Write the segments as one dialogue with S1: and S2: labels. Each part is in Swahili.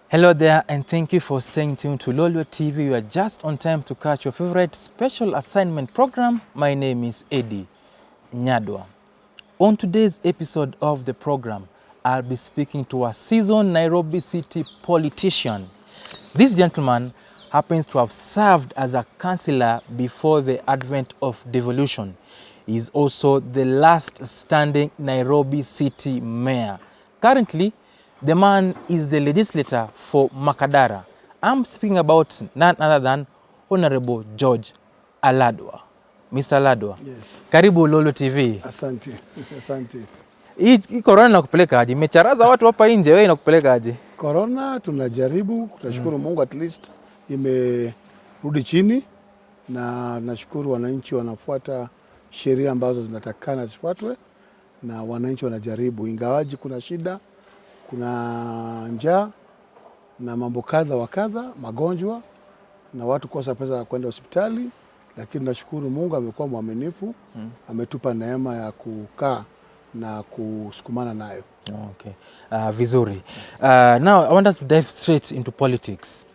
S1: Hello there, and thank you for staying tuned to Lolwe TV. You are just on time to catch your favorite special assignment program. My name is Eddie Nyadwa. On today's episode of the program, I'll be speaking to a seasoned Nairobi City politician. This gentleman happens to have served as a councillor before the advent of devolution. He is also the last standing Nairobi City mayor. Currently, the man is the legislator for Makadara. I'm speaking about none other than Honorable George Aladwa. Mr. Aladwa.
S2: Yes.
S1: Karibu Lolwe TV.
S2: Asante. Asante.
S1: Hii corona inakupeleka aje? Imecharaza watu hapa nje, wewe inakupeleka aje?
S2: Corona tunajaribu, tunashukuru Mungu at least imerudi chini, na nashukuru wananchi wanafuata sheria ambazo zinatakikana zifuatwe, na wananchi wanajaribu, ingawaji kuna shida, kuna njaa na mambo kadha wa kadha, magonjwa na watu kosa pesa ya kwenda hospitali, lakini nashukuru Mungu amekuwa mwaminifu, ametupa neema ya kukaa na kusukumana nayo.
S1: Okay. Vizuri. Now I want us to dive straight into politics.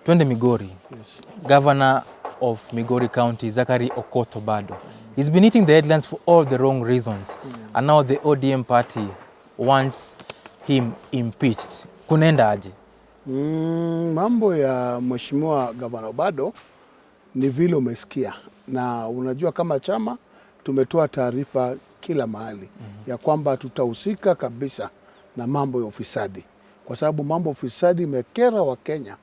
S1: Twende Migori.
S2: Yes.
S1: Governor of Migori County, Zachary Okoth Obado. He's been hitting the headlines for all the wrong reasons. And now the ODM party wants him impeached. Kunaenda aje?
S2: Mambo ya Mheshimiwa Gavana Obado ni vile umesikia, na unajua kama chama tumetoa taarifa kila mahali ya kwamba tutahusika kabisa na mambo ya ufisadi, kwa sababu mambo ya ufisadi imekera Wakenya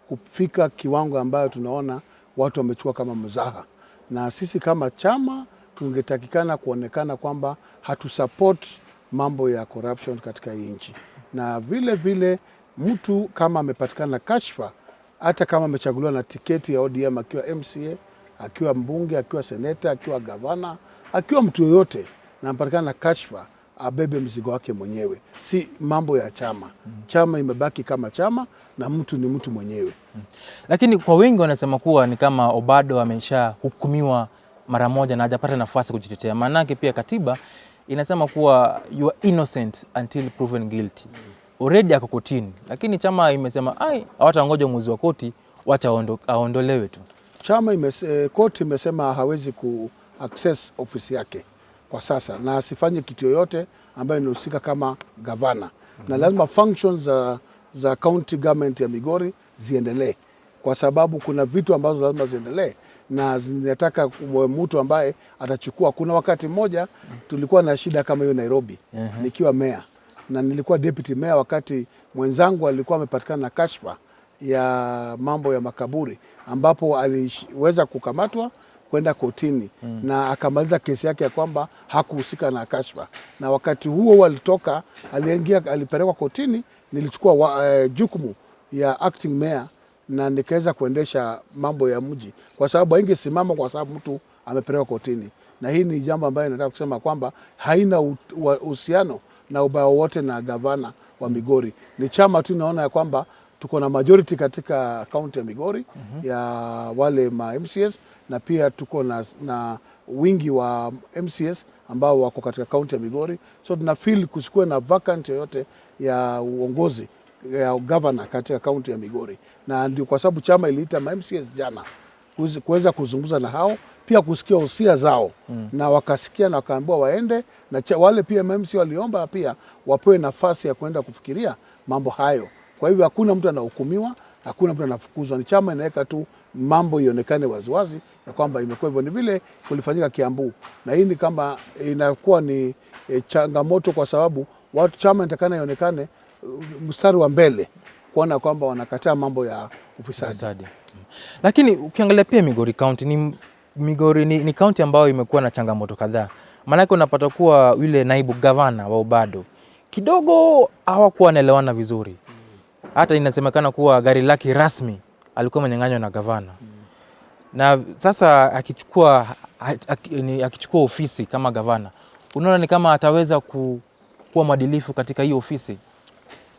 S2: kufika kiwango ambayo tunaona watu wamechukua kama mzaha, na sisi kama chama tungetakikana kuonekana kwamba hatusupport mambo ya corruption katika hii nchi, na vile vile mtu kama amepatikana na kashfa, hata kama amechaguliwa na tiketi ya ODM akiwa MCA, akiwa mbunge, akiwa seneta, akiwa gavana, akiwa mtu yoyote na amepatikana na kashfa, abebe mzigo wake mwenyewe, si mambo ya chama. Chama imebaki kama chama na mtu ni mtu mwenyewe.
S1: Lakini kwa wengi wanasema kuwa ni kama Obado ameshahukumiwa mara moja na hajapata nafasi kujitetea. Maanake pia katiba inasema kuwa you are innocent until proven guilty. Already ako kotini, lakini chama imesema ai, hawatangoja uamuzi wa koti, wacha aondolewe tu.
S2: Koti imesema hawezi ku access ofisi yake kwa sasa na asifanye kitu yoyote ambayo inahusika kama gavana na lazima functions za county government ya Migori ziendelee, kwa sababu kuna vitu ambazo lazima ziendelee na zinataka mtu ambaye atachukua. Kuna wakati mmoja tulikuwa na shida kama hiyo Nairobi, nikiwa meya na nilikuwa deputy mayor wakati mwenzangu alikuwa amepatikana na kashfa ya mambo ya makaburi ambapo aliweza kukamatwa kwenda kotini na akamaliza kesi yake ya kwamba hakuhusika na kashfa, na wakati huo alitoka, aliingia, alipelekwa kotini. Nilichukua jukumu ya acting mayor na nikaweza kuendesha mambo ya mji, kwa sababu haingesimama kwa sababu mtu amepelekwa kotini. Na hii ni jambo ambayo nataka kusema kwamba haina uhusiano na ubaya wowote na gavana wa Migori. Ni chama tu inaona ya kwamba tuko na majority katika kaunti ya Migori ya wale ma MCAs na pia tuko na wingi wa MCAs ambao wako katika kaunti ya Migori, so tuna feel kusikuwe na vacant yoyote ya uongozi ya governor katika kaunti ya Migori, na ndio kwa sababu chama iliita ma MCAs jana kuweza kuzungumza na hao pia kusikia usia zao na wakasikia na wakaambiwa waende na wale pia MCA waliomba pia wapewe nafasi ya kwenda kufikiria mambo hayo. Kwa hivyo hakuna mtu anahukumiwa, hakuna mtu anafukuzwa, ni chama inaweka tu mambo ionekane waziwazi ya kwamba imekuwa hivyo. Ni vile kulifanyika Kiambu, na hii ni kama inakuwa ni changamoto kwa sababu watu chama inatakana ionekane mstari wa mbele kuona kwamba wanakataa mambo ya ufisadi.
S1: Ufisadi. Lakini ukiangalia pia Migori County ni county ambayo imekuwa na changamoto kadhaa. Maanake unapata kuwa yule naibu gavana wa Obado kidogo hawakuwa wanaelewana vizuri. Hata inasemekana kuwa gari lake rasmi alikuwa amenyang'anywa na gavana. Na sasa akichukua ofisi kama gavana, unaona ni kama ataweza kuwa mwadilifu katika hiyo ofisi?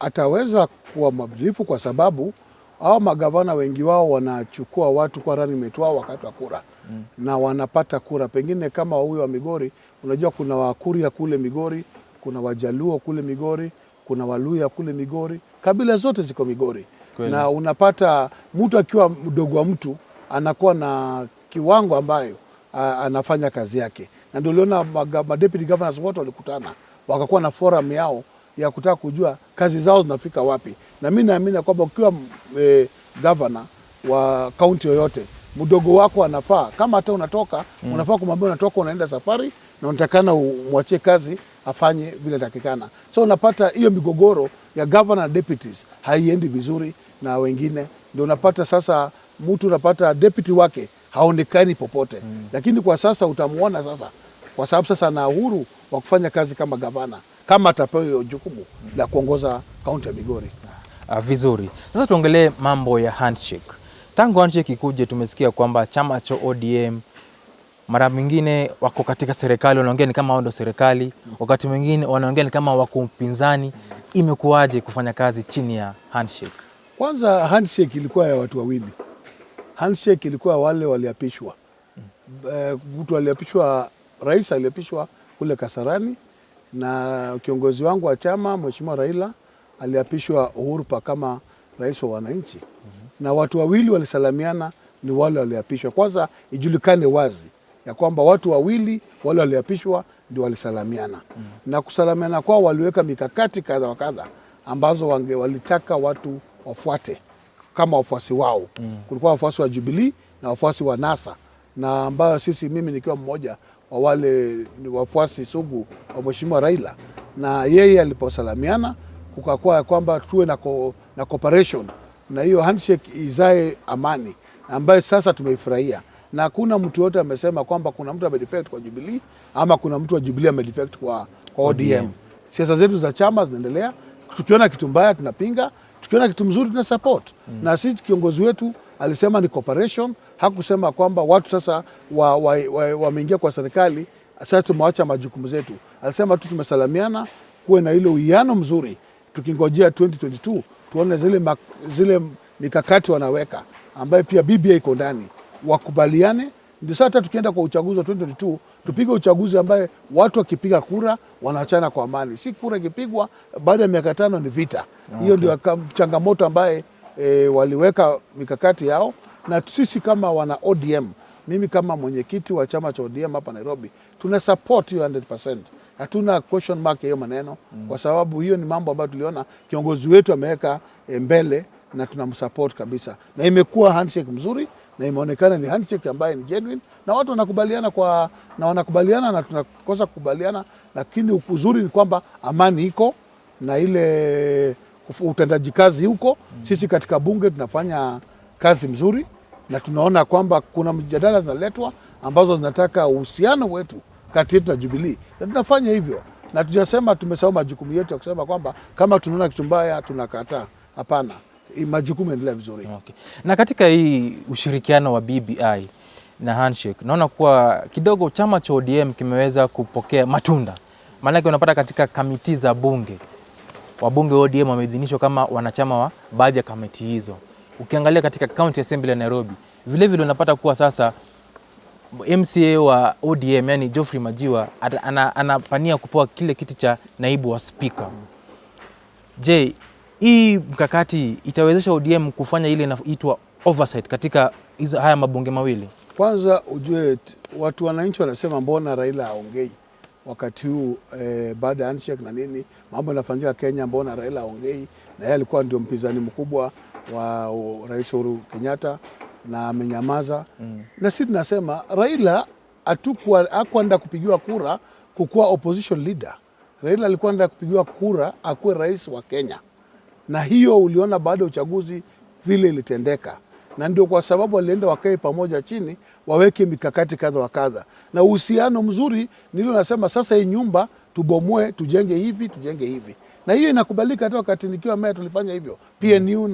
S2: Ataweza kuwa mwadilifu kwa sababu hao magavana wengi wao wanachukua watu kwa running mate wao wakati wa kura na wanapata kura. Pengine kama huyo wa Migori, unajua kuna Wakuria kule Migori, kuna Wajaluo kule Migori, kuna Waluya kule Migori, kabila zote ziko Migori.
S1: Kweli.
S2: Na unapata mtu akiwa mdogo wa mtu anakuwa na kiwango ambayo anafanya kazi yake, na ndio uliona ma deputy governors wote walikutana wakakuwa na forum yao ya kutaka kujua kazi zao zinafika wapi, na mi naamini kwamba ukiwa governor wa kaunti yoyote, mdogo wako anafaa kama hata unatoka unafaa kumwambia unatoka unaenda safari na unatakana umwachie kazi afanye vile takikana. So unapata hiyo migogoro ya governor na deputies haiendi vizuri na wengine, ndio unapata sasa mtu unapata deputy wake haonekani popote lakini kwa sasa utamuona sasa, kwa sababu sasa ana uhuru wa kufanya kazi kama gavana, kama atapewa hiyo jukumu la kuongoza kaunti ya Migori.
S1: Vizuri. Sasa tuongelee mambo ya handshake. Tangu handshake ikuje, tumesikia kwamba chama cha ODM mara mwingine wako katika serikali wanaongea ni kama wao ndio serikali, wakati mwingine wanaongea ni kama wako upinzani. Imekuwaje kufanya kazi chini ya handshake?
S2: Kwanza handshake ilikuwa ya watu wawili. Handshake ilikuwa wale waliapishwa. Mtu aliapishwa, rais aliapishwa kule Kasarani na kiongozi wangu wa chama Mheshimiwa Raila aliapishwa Uhuru Park kama rais wa wananchi. Na watu wawili walisalamiana ni wale waliapishwa. Kwanza ijulikane wazi ya kwamba watu wawili wale waliapishwa ndio walisalamiana. Na kusalamiana kwao waliweka mikakati kadha wa kadha ambazo walitaka watu wafuate kama wafuasi wao. Kulikuwa wafuasi wa Jubilee na wafuasi wa NASA, na ambayo sisi, mimi nikiwa mmoja wa wale ni wafuasi sugu wa Mheshimiwa Raila, na yeye aliposalamiana kukakuwa ya kwamba tuwe na cooperation na hiyo handshake izae amani ambayo sasa tumeifurahia, na hakuna mtu yote amesema kwamba kuna mtu amedefect kwa Jubilee ama kuna mtu wa Jubilee amedefect kwa ODM. Siasa zetu za chama zinaendelea, tukiona kitu mbaya tunapinga, tukiona kitu mzuri tuna support. Na sisi kiongozi wetu alisema ni cooperation, hakusema kwamba watu sasa wameingia kwa serikali sasa tumewacha majukumu zetu. Alisema tu tumesalamiana, kuwe na ile uwiano mzuri, tukingojea 2022 tuone zile mikakati wanaweka ambayo pia BBI iko ndani, wakubaliane. Ndio sasa hata tukienda kwa uchaguzi wa 2022 tupige uchaguzi ambaye watu wakipiga kura wanaachana kwa amani, si kura ikipigwa baada ya miaka 5 ni vita. Hiyo ndio changamoto ambaye waliweka mikakati yao, na sisi kama wana ODM, mimi kama mwenyekiti wa chama cha ODM hapa Nairobi, tuna support hiyo 100%. Hatuna question mark ya hiyo maneno kwa sababu hiyo ni mambo ambayo tuliona kiongozi wetu ameweka mbele na tunamsupport kabisa, na imekuwa handshake mzuri na imeonekana ni handshake ambayo ni genuine na watu wanakubaliana kwa na wanakubaliana na tunakosa kukubaliana, lakini uzuri ni kwamba amani iko na ile utendaji kazi huko. Sisi katika bunge tunafanya kazi mzuri na tunaona kwamba kuna mjadala zinaletwa ambazo zinataka uhusiano wetu kati yetu na Jubilee, na tunafanya hivyo, na tujasema tumesahau majukumu yetu ya kusema kwamba kama tunaona kitu mbaya tunakataa. Hapana, majukumu yaendelea vizuri.
S1: Okay. Na katika hii ushirikiano wa BBI na handshake, naona kuwa kidogo chama cha ODM kimeweza kupokea matunda. Maanake unapata katika kamiti za bunge, wabunge wa ODM wameidhinishwa kama wanachama wa baadhi ya kamiti hizo. Ukiangalia katika County Assembly ya Nairobi, vile vile unapata kuwa sasa MCA wa ODM yani Geoffrey Majiwa anapania kupewa kile kiti cha naibu wa spika. Je, hii mkakati itawezesha ODM kufanya ile inaitwa oversight katika haya mabunge mawili?
S2: Kwanza ujue watu wananchi wanasema mbona Raila haongei wakati huu baada ya handshake na nini mambo yanafanyika Kenya, mbona Raila haongei? Na yeye alikuwa ndio mpinzani mkubwa wa Rais Uhuru Kenyatta na amenyamaza. Na sisi tunasema Raila hakuenda kupigiwa kura kukuwa opposition leader. Raila alikuwa anaenda kupigiwa kura akuwe rais wa Kenya, na hiyo uliona baada ya uchaguzi vile ilitendeka, na ndio kwa sababu walienda wakae pamoja chini waweke mikakati kadha wa kadha, na uhusiano mzuri. Nilo nasema sasa, hii nyumba tubomoe, tujenge hivi, tujenge hivi, na hiyo inakubalika. Hata wakati nikiwa meya tulifanya hivyo, PNU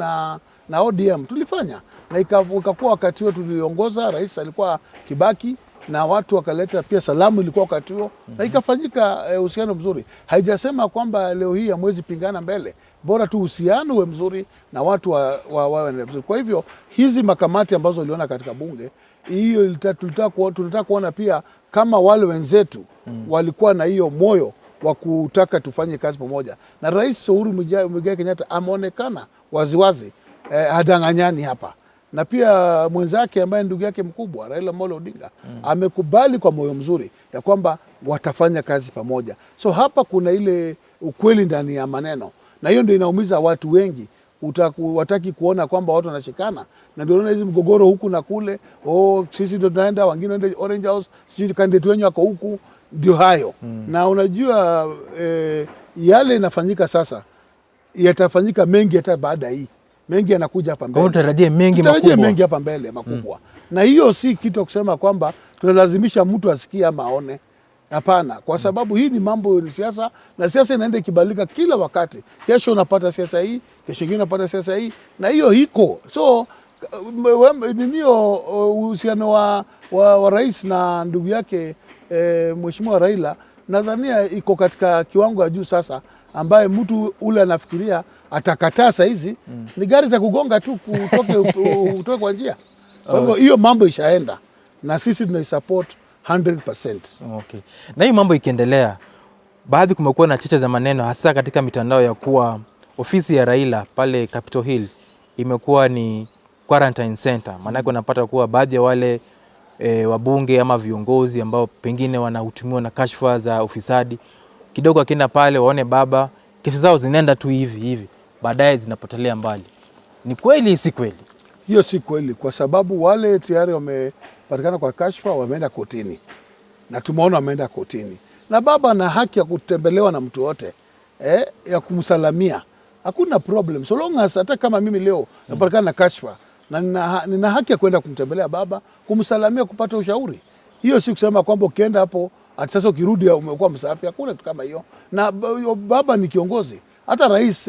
S2: na ODM tulifanya, na ikakuwa wakati huo tuliongoza, rais alikuwa Kibaki na watu wakaleta pia salamu ilikuwa wakati huo na ikafanyika uhusiano mzuri. Haijasema kwamba leo hii hamwezi pingana mbele, bora tu uhusiano uwe mzuri na watu wawe vizuri. Kwa hivyo hizi makamati ambazo uliona katika bunge hiyo, tunataka kuona pia kama wale wenzetu walikuwa na hiyo moyo wa kutaka tufanye kazi pamoja. Na Rais Uhuru Muigai Kenyatta ameonekana waziwazi, hadanganyani hapa, na pia mwenzake ambaye ndugu yake mkubwa Raila Amolo Odinga amekubali kwa moyo mzuri ya kwamba watafanya kazi pamoja. So hapa kuna ile ukweli ndani ya maneno, na hiyo ndio inaumiza watu wengi. Wataki kuona kwamba watu wanashikana, na ndio unaona hizi mgogoro huku na kule. Oh, sisi ndio tunaenda, wengine waende Orange House, sijui candidate wenyu ako huku, ndio hayo. Na unajua yale inafanyika sasa yatafanyika mengi hata baada ya hii, mengi yanakuja hapa
S1: Kwa
S2: mbele.
S1: hiyo tutarajie mengi
S2: Tutarajie
S1: makubwa.
S2: mengi hapa mbele makubwa. Na hiyo si kitu ya kusema kwamba tunalazimisha mtu asikie ama aone. Hapana, kwa sababu hii ni mambo ni siasa, na siasa inaenda ikibadilika kila wakati. Kesho unapata siasa hii, kesho ingine unapata siasa hii, na hiyo iko so ninio uhusiano wa rais na ndugu yake Mheshimiwa Raila nadhania iko katika kiwango ya juu sasa, ambaye mtu ule anafikiria atakataa sahizi ni gari itakugonga tu kutoke kwa njia. Kwa hivyo hiyo mambo ishaenda na sisi tunaisupport 100%.
S1: Okay. Na hii mambo ikiendelea, baadhi kumekuwa na cheche za maneno hasa katika mitandao ya kuwa ofisi ya Raila pale Capitol Hill imekuwa ni quarantine center. Maanake unapata kuwa baadhi ya wale wabunge ama viongozi ambao pengine wanahutumiwa na kashfa za ufisadi, kidogo akienda pale waone baba, kesi zao zinaenda tu hivi hivi, baadaye zinapotelea mbali. Ni kweli si kweli?
S2: Hiyo si kweli, kwa sababu wale tayari wamepatikana kwa kashfa wameenda kotini na tumeona wameenda kotini, na baba ana haki ya kutembelewa na mtu wote ya kumsalamia, hakuna problem so long as, hata kama mimi leo napatikana na kashfa na nina haki ya kwenda kumtembelea baba, kumsalamia, kupata ushauri. Hiyo si kusema kwamba ukienda hapo ati sasa ukirudi umekuwa msafi. Hakuna kitu kama hiyo. Na baba ni kiongozi, hata rais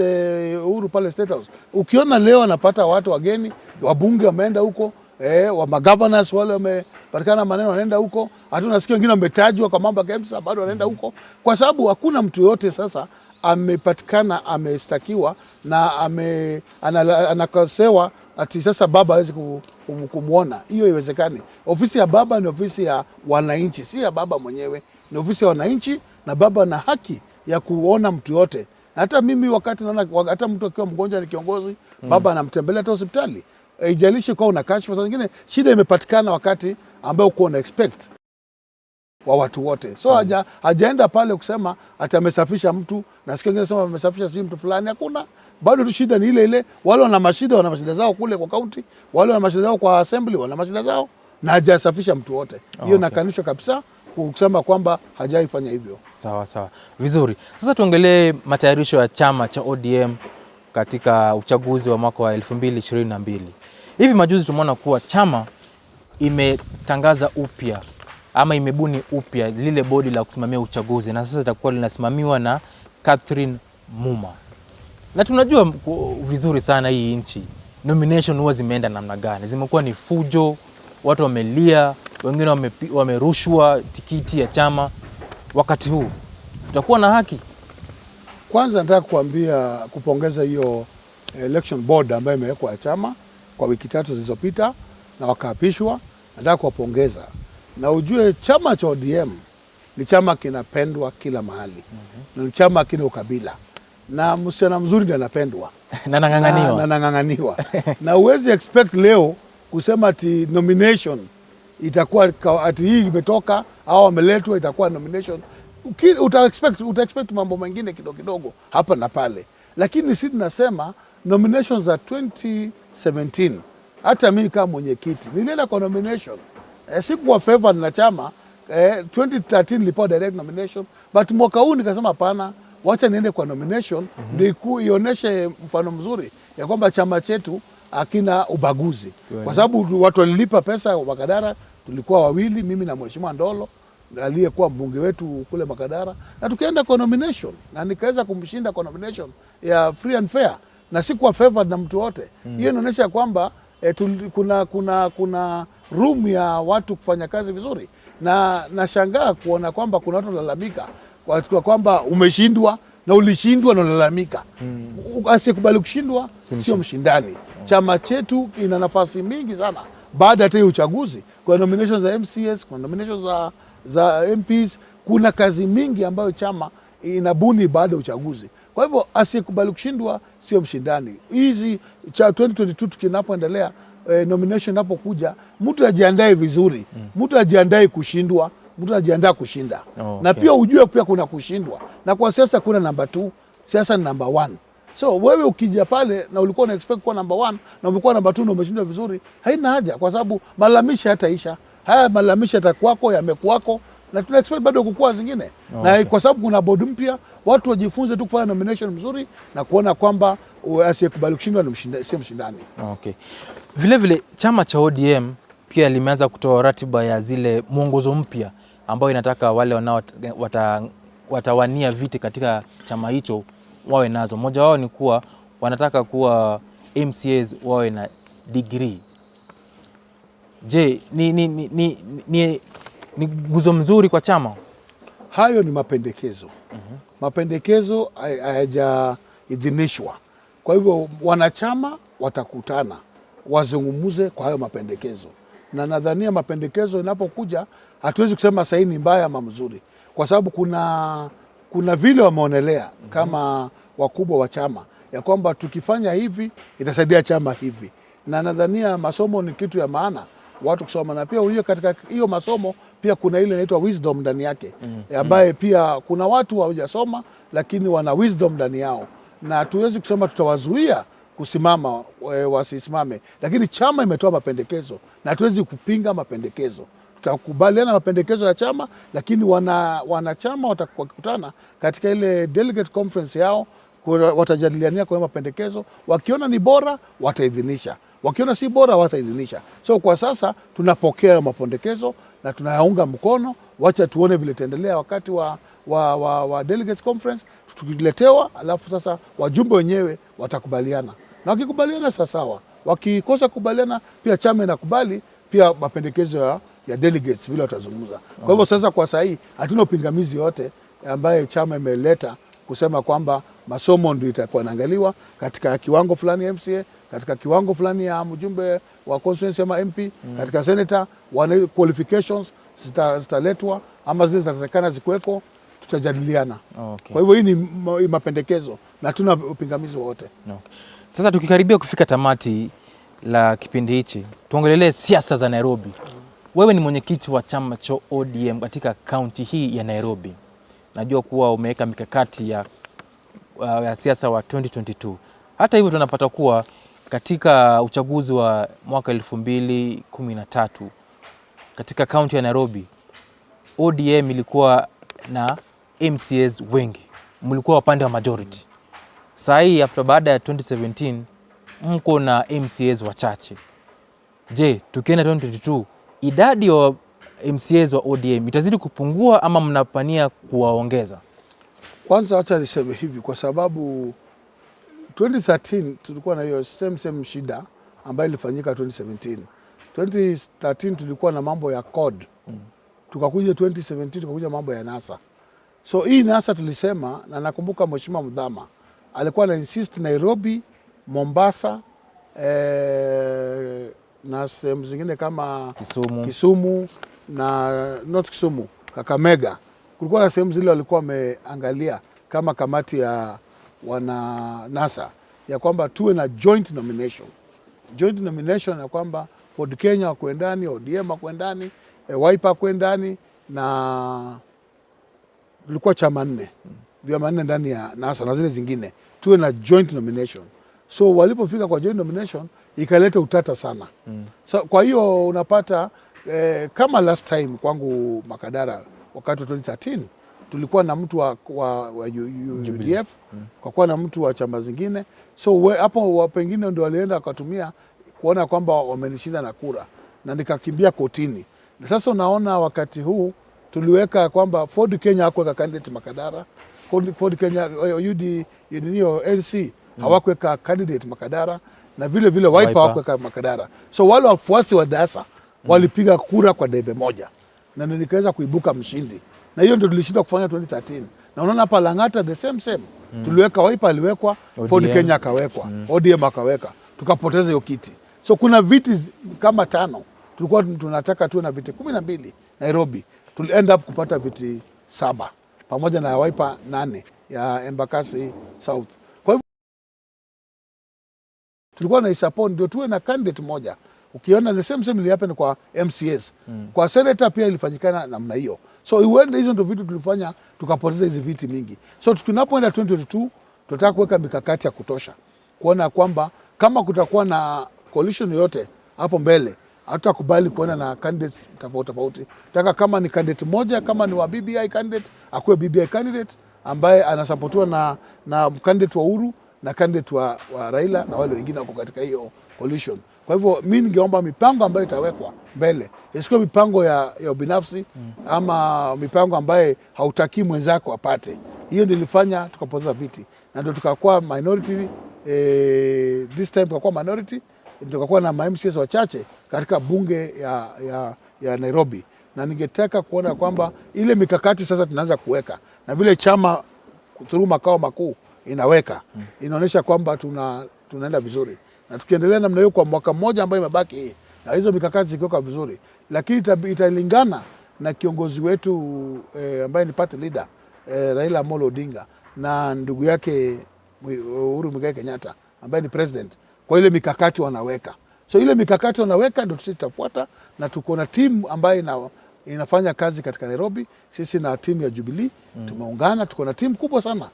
S2: Uhuru pale State House, ukiona leo anapata watu wageni, wabunge wameenda huko wa magovernors wale wamepatikana maneno wanaenda huko, hata unasikia wengine wametajwa kwa mambo ya KEMSA bado wanaenda huko, kwa sababu hakuna mtu yote sasa amepatikana ameshtakiwa na anakosewa ati sasa baba hawezi kumwona. Hiyo haiwezekani. Ofisi ya baba ni ofisi ya wananchi, si ya baba mwenyewe, ni ofisi ya wananchi, na baba ana haki ya kuona mtu yote. Hata mimi wakati naona hata mtu akiwa mgonjwa ni kiongozi, baba anamtembelea hata hospitali. Haijalishi kwa una kashfa, saa zingine shida imepatikana wakati ambayo uko una expect wa watu wote, so hajaenda pale kusema ati amesafisha mtu, na siku ingine sema amesafisha sijui mtu fulani. Hakuna, bado tu shida ni ile ile. Wale wana mashida zao kule kwa county, wale wana mashida zao kwa assembly, wana mashida zao, na hajasafisha mtu wote. Hiyo nakanusha kabisa kusema kwamba hajaifanya hivyo.
S1: Sawa sawa, vizuri. Sasa tuongelee matayarisho ya chama cha ODM katika uchaguzi wa mwaka wa 2022. Hivi majuzi tumeona kuwa chama imetangaza upya ama imebuni upya lile bodi la kusimamia uchaguzi na sasa itakuwa linasimamiwa na Catherine Muma, na tunajua vizuri sana hii nchi nomination huwa zimeenda namna gani, zimekuwa ni fujo, watu wamelia, wengine wamerushwa tikiti ya chama. Wakati huu tutakuwa na haki?
S2: Kwanza nataka kuambia kupongeza hiyo election board ambayo imewekwa ya chama kwa wiki 3 zilizopita na wakaapishwa. Nataka kuwapongeza, na ujue chama cha ODM ni chama kinapendwa kila mahali na ni chama kina ukabila, na msichana mzuri ndiye anapendwa
S1: na nang'ang'aniwa.
S2: Na nang'ang'aniwa na huwezi expect leo kusema ati nomination itakuwa ati hii imetoka au wameletwa itakuwa nomination. Uta expect mambo mengine kidogo kidogo hapa na pale, lakini si tunasema nominations za 2017, hata mimi kama mwenyekiti nilienda kwa nomination, sikuwa favored na chama. 2013 nilipewa direct nomination, but mwaka huu nikasema hapana, wacha niende kwa nomination ndio ionyeshe mfano mzuri ya kwamba chama chetu hakina ubaguzi, kwa sababu watu walilipa pesa Makadara, tulikuwa wawili, mimi na Mheshimiwa Ndolo aliyekuwa mbunge wetu kule Makadara, na tukaenda kwa nomination na nikaweza kumshinda kwa nomination ya free and fair, na sikuwa favored na mtu wote. Hiyo inaonyesha kwamba kuna room ya watu kufanya kazi vizuri, na nashangaa kuona kwamba kuna watu wanalalamika kwa kwamba umeshindwa na ulishindwa na unalalamika. Asiyekubali kushindwa
S1: Si
S2: sio mshindani. Chama chetu ina nafasi mingi sana baada hata hiyo uchaguzi, kuna nominations za MCAs, kuna nominations za MPs, kuna kazi mingi ambayo chama inabuni baada ya uchaguzi. Kwa hivyo asiyekubali kushindwa sio mshindani. Hizi cha 2022 tukinapoendelea, nomination inapokuja, mtu ajiandae vizuri, mtu ajiandae kushindwa, mtu ajiandaa kushinda. Na pia ujue pia kuna kushindwa, na kwa siasa kuna namba 2, siasa ni namba 1. So wewe ukija pale na ulikuwa una expect kuwa namba 1 na umekuwa namba 2 na umeshindwa vizuri, haina haja, kwa sababu malalamishi hataisha. Haya malalamishi yatakuwako, yamekuwako, na tuna expect bado kukua zingine. Na kwa sababu kuna board mpya, watu wajifunze tu kufanya nomination mzuri na kuona kwamba asiyekubali kushindwa ni si mshindani.
S1: Okay. Vile vile chama cha ODM pia limeanza kutoa ratiba ya zile mwongozo mpya ambayo inataka wale wanao watawania viti katika chama hicho wawe nazo. Mmoja wao ni kuwa wanataka kuwa MCAs wawe na degree. Je, ni guzo mzuri kwa chama?
S2: Hayo ni mapendekezo. Mapendekezo hayajaidhinishwa. Kwa hivyo wanachama watakutana wazungumze kwa hayo mapendekezo, na nadhania mapendekezo inapokuja hatuwezi kusema sahihi ni mbaya ama mzuri, kwa sababu kuna vile wameonelea kama wakubwa wa chama ya kwamba tukifanya hivi itasaidia chama hivi, na nadhania masomo ni kitu ya maana watu kusoma, na pia unajua katika hiyo masomo pia kuna ile inaitwa wisdom ndani yake, ambaye pia kuna watu hawajasoma lakini wana wisdom ndani yao, na hatuwezi kusema tutawazuia kusimama wasisimame, lakini chama imetoa mapendekezo na hatuwezi kupinga mapendekezo. Tutakubaliana mapendekezo ya chama, lakini wanachama wakikutana katika ile delegate conference yao watajadiliania kwa mapendekezo. Wakiona ni bora wataidhinisha, wakiona si bora wataidhinisha. So kwa sasa tunapokea mapendekezo na tunayaunga mkono. Wacha tuone vile itaendelea wakati wa delegates conference tukiletewa, alafu sasa wajumbe wenyewe watakubaliana, na wakikubaliana sawa, wakikosa kubaliana pia chama inakubali pia mapendekezo ya delegates vile watazungumza. Kwa hivyo sasa kwa sahii hatuna upingamizi yote ambaye chama imeleta kusema kwamba masomo ndio itakuwa inaangaliwa katika kiwango fulani ya MCA, katika kiwango fulani ya mjumbe wa constituency ama MP, katika senator wana qualifications zitaletwa ama zile zitatakikana zikuweko, tutajadiliana. Kwa hivyo hii ni mapendekezo na hatuna upingamizi wowote.
S1: Okay. Sasa tukikaribia kufika tamati la kipindi hichi, tuongelelee siasa za Nairobi. Wewe ni mwenyekiti wa chama cha ODM katika kaunti hii ya Nairobi. Najua kuwa umeweka mikakati ya siasa wa 2022. Hata hivyo tunapata kuwa katika uchaguzi wa mwaka 2013 katika kaunti ya Nairobi ODM ilikuwa na MCAs wengi, mlikuwa upande wa majority. Saa hii after baada ya 2017 mko na MCAs wachache. Je, tukienda 2022 idadi ya MCAs wa ODM itazidi kupungua ama mnapania kuwaongeza?
S2: Kwanza acha niseme hivi, kwa sababu 2013 tulikuwa na hiyo same shida ambayo ilifanyika 2017. 2013 tulikuwa na mambo ya CORD. Tukakuja 2017 tukakuja mambo ya NASA. So hii NASA tulisema, na nakumbuka Mheshimiwa Muthama alikuwa na insist Nairobi, Mombasa, na sehemu zingine kama
S1: Kisumu.
S2: Kisumu na not Kisumu, Kakamega. Kulikuwa na sehemu zile walikuwa wameangalia kama kamati ya wana NASA ya kwamba tuwe na joint nomination. Joint nomination ya kwamba Ford Kenya wakuwe ndani, ODM wakuwe ndani, Wiper wakuwe ndani, na tulikuwa chama nne, vyama nne ndani ya NASA na zile zingine, tuwe na joint nomination. So walipofika kwa joint nomination ikaleta utata sana. So, kwa hiyo unapata kama last time kwangu Makadara wakati wa 2013 tulikuwa na mtu wa UDF, kwa kuwa na mtu wa chama zingine, so hapo pengine ndio walienda wakatumia kuona kwamba wamenishinda na kura na nikakimbia kotini. Na sasa unaona wakati huu tuliweka kwamba Ford Kenya hakuweka candidate Makadara, Ford Kenya UD nini NC hawakuweka candidate Makadara, na vile vile Wiper
S1: Wiper.
S2: hawakuweka Makadara. So wale wafuasi wa NASA walipiga kura kwa debe moja na ndio nikaweza kuibuka mshindi, na hiyo ndio tulishindwa kufanya 2013. Na unaona hapa Lang'ata the same same, tuliweka Wiper aliwekwa, Ford
S1: ODM.
S2: Kenya akawekwa, ODM akaweka, tukapoteza hiyo kiti. So kuna viti kama tano tulikuwa tunataka tuwe na viti 12 Nairobi, tuli end up kupata viti 7. pamoja na Wiper 8 ya Embakasi South. Kwa hivyo tulikuwa na support ndio tuwe na candidate moja. Ukiona the same same ili happen kwa MCAs. Kwa senator pia ilifanyikana namna hiyo. So huenda hizo ndio vitu tulifanya tukapoteza hizi viti mingi. So tunapoenda 2022, tunataka kuweka mikakati ya kutosha kuona kwamba kama kutakuwa na coalition yoyote hapo mbele, hatutakubali kuona na candidates tofauti tofauti. Taka kama ni candidate moja, kama ni wa BBI candidate, akuwe BBI candidate ambaye anasapotiwa na candidate wa Uhuru na candidate wa Raila na wale wengine wako katika hiyo coalition. Kwa hivyo mi ningeomba mipango ambayo itawekwa mbele isikuwe mipango ya ubinafsi ama mipango ambaye hautakii mwenzako apate. Hiyo ndio ilifanya tukapoteza viti na ndio tukakuwa minority. This time tukakuwa minority, tukakuwa na ma MCAs wachache katika bunge ya Nairobi, na ningetaka kuona kwamba ile mikakati sasa tunaanza kuweka na vile chama through makao makuu inaweka, inaonyesha kwamba tunaenda vizuri, na tukiendelea namna hiyo kwa mwaka mmoja ambayo imebaki hii, na hizo mikakati zikiwekwa vizuri, lakini italingana na kiongozi wetu ambaye ni party leader, Raila Amolo Odinga na ndugu yake Uhuru Muigai Kenyatta ambaye ni president, kwa ile mikakati wanaweka. So ile mikakati wanaweka ndio sisi tutafuata, na tuko na timu ambayo inafanya kazi katika Nairobi. Sisi na timu ya Jubilee tumeungana, tuko na timu kubwa sana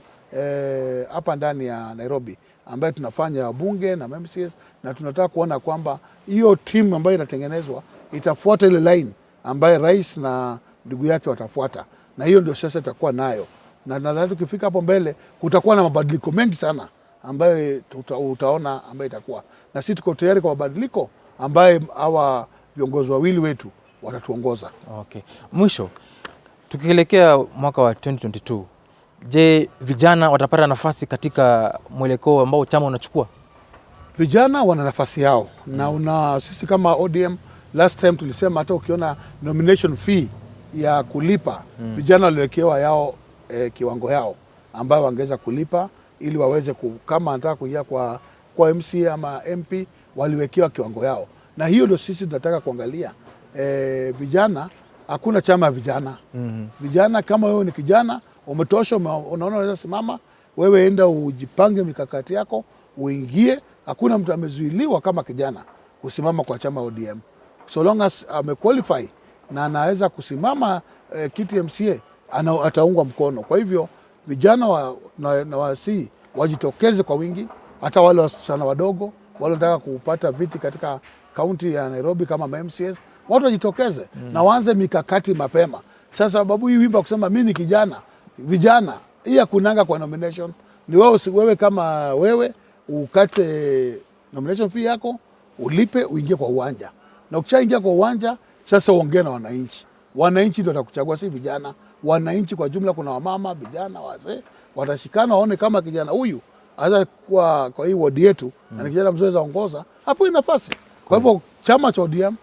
S2: hapa ndani ya Nairobi ambayo tunafanya wabunge na MCAs, na tunataka kuona kwamba hiyo timu ambayo inatengenezwa itafuata ile line ambayo rais na ndugu yake watafuata, na hiyo ndio sasa itakuwa nayo, na nadhani tukifika hapo mbele kutakuwa na mabadiliko mengi sana ambayo utaona ambayo itakuwa, na sisi tuko tayari kwa mabadiliko ambayo hawa viongozi wawili wetu watatuongoza.
S1: Okay. Mwisho, tukielekea mwaka wa 2022, je, vijana watapata nafasi katika mwelekeo ambao chama unachukua?
S2: Vijana wana nafasi yao na sisi kama ODM last time tulisema hata ukiona nomination fee ya kulipa, vijana waliwekewa yao kiwango yao ambayo wangeweza kulipa ili waweze kama anataka kuingia kwa MCA ama MP, waliwekewa kiwango yao, na hiyo ndio sisi tunataka kuangalia. Vijana, hakuna chama ya vijana. Vijana, kama wewe ni kijana umetosha, unaona unaweza simama, wewe enda ujipange mikakati yako uingie. Hakuna mtu amezuiliwa kama kijana kusimama kwa chama ODM, so long as amequalify na anaweza kusimama kiti MCA, ataungwa mkono. Kwa hivyo vijana na wasii wajitokeze kwa wingi, hata wale wasichana wadogo wale wanataka kupata viti katika kaunti ya Nairobi kama ma MCAs, watu wajitokeze na waanze mikakati mapema. Sasa sababu hii wimbo kusema mimi ni kijana, vijana hii hakunanga kwa nomination, ni wewe, wewe kama wewe ukate nomination fee yako ulipe uingie kwa uwanja, na ukishaingia kwa uwanja sasa uongee na wananchi. Wananchi ndio watakuchagua, si vijana. Wananchi kwa jumla, kuna wamama, vijana, wazee, watashikana waone kama kijana huyu anaweza kuwa kwa hii wodi yetu na ni kijana mzuri ongoza, hapo ina nafasi. Kwa hivyo chama cha ODM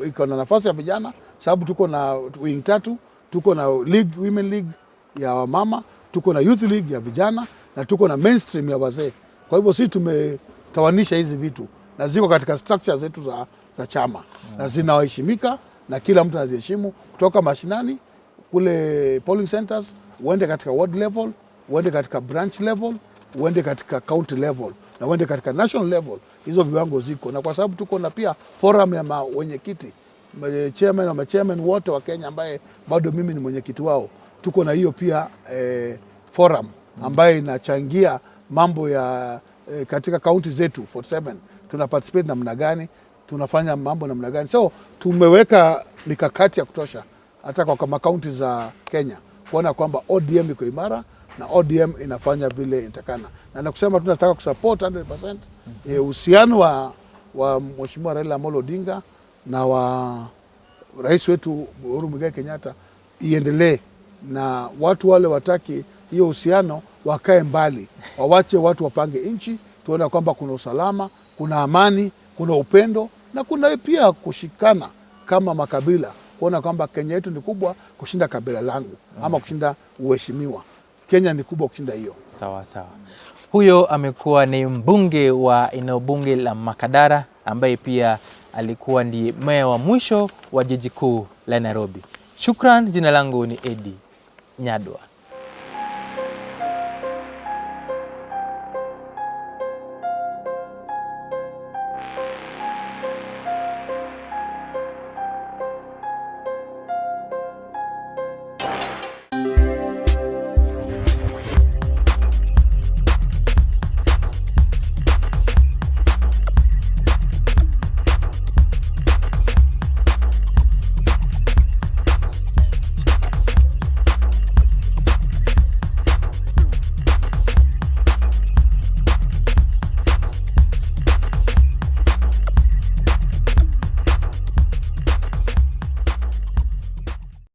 S2: iko na nafasi ya vijana, sababu tuko na wing tatu, tuko na league, women league ya wamama, tuko na youth league ya vijana na tuko na mainstream ya wazee. Kwa hivyo sisi tumetawanisha hizi vitu na ziko katika structure zetu za chama na zinaheshimika na kila mtu anaziheshimu kutoka mashinani kule polling centers, uende katika ward level, uende katika branch level, uende katika county level na uende katika national level. Hizo viwango ziko, na kwa sababu tuko na pia forum ya wenyekiti, chairman wa chairman wote wa Kenya ambaye bado mimi ni mwenyekiti wao, tuko na hiyo pia forum ambayo inachangia mambo ya katika kaunti zetu 47 tuna participate namna gani, tunafanya mambo namna gani. So tumeweka mikakati ya kutosha hata kwa kama kaunti za Kenya kuona kwamba ODM iko imara na ODM inafanya vile inatakana, na nakusema tunataka kusupport 100% uhusiano wa Mheshimiwa Raila Amolo Odinga na wa rais wetu Uhuru Muigai Kenyatta iendelee, na watu wale wataki hiyo uhusiano wakae mbali, wawache watu wapange nchi, tuone kwamba kuna usalama, kuna amani, kuna upendo na kuna pia kushikana kama makabila, kuona kwamba Kenya yetu ni kubwa kushinda kabila langu ama kushinda uheshimiwa. Kenya ni kubwa kushinda hiyo.
S1: Sawa sawa. Huyo amekuwa ni mbunge wa eneo bunge la Makadara ambaye pia alikuwa ndiye meya wa mwisho wa jiji kuu la Nairobi. Shukran, jina langu ni Eddie Nyadwa.